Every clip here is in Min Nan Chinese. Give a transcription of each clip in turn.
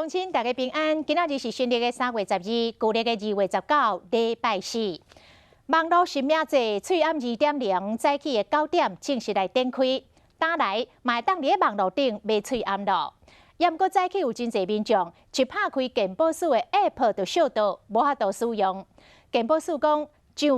鄉親大家平安，今仔日是新曆的3月12，舊曆的2月19，禮拜四。網路實名制喙罨2.0早起的9點正式來展開，今來嘛會當佇咧網路頂買喙罨囉。毋過早起有真濟民眾一拍開健保署的 App 就燒著，無法度使用。健保署講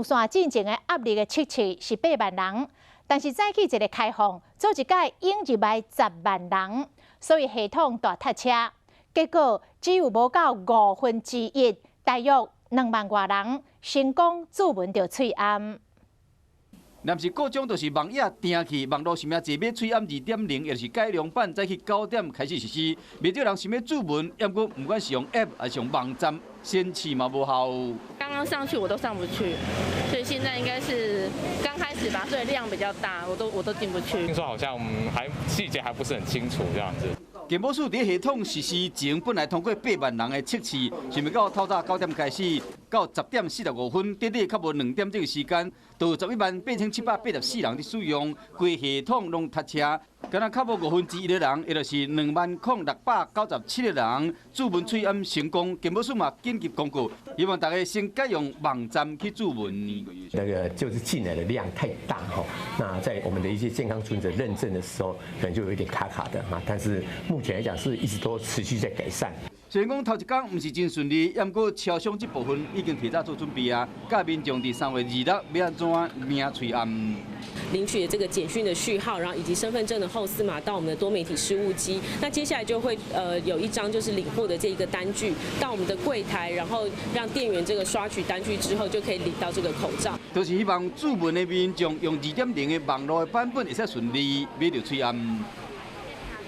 上線進前的壓力的測試是8萬人，但是早起一个開放，做一擺湧入來10萬人，所以系統大塞車。結果只有無夠1/5，大約2萬外人成功注文著喙罨。臨時故障就是網頁定去，網路實名制買喙罨2.0，也就是改良版，早起9點開始實施。袂少人想欲注文，毋過毋管是用 App 還是用網站，顯示嘛無效。剛剛上去我都上不去，所以現在應該是剛開始吧，所以量比較大，我都進不去。聽說好像還細節還不是很清楚，這樣子。健保署佇系統實施前，本來通過8萬人的測試，想袂到透早9點開始，到10點45分，短短較無2點鐘的時間，就118,784人佇使用，規系統攏塞車，敢若較無1/5的人，也就是20,697個人注文喙罨成功。健保署嘛緊急公告，希望大家先改用網站去注文。那個就是進來的量太大哈，那在我們的一些健康存摺認證的時候，可能就有一點卡卡的哈，但是目前來講是一直都持續在改善。雖然講頭一工毋是真順利，毋過超商這部分已經提早做準備啊，教民眾佇3月26欲按怎領喙罨。領取這個簡訊的序號，然後以及身份證的後四碼到我們的多媒體事務機。那接下來就會有一張就是領貨的這一個單據到我們的櫃台，然後讓店員這個刷取單據之後，就可以領到這個口罩。就是希望注文的民眾用2.0的網路的版本會使順利買著喙罨。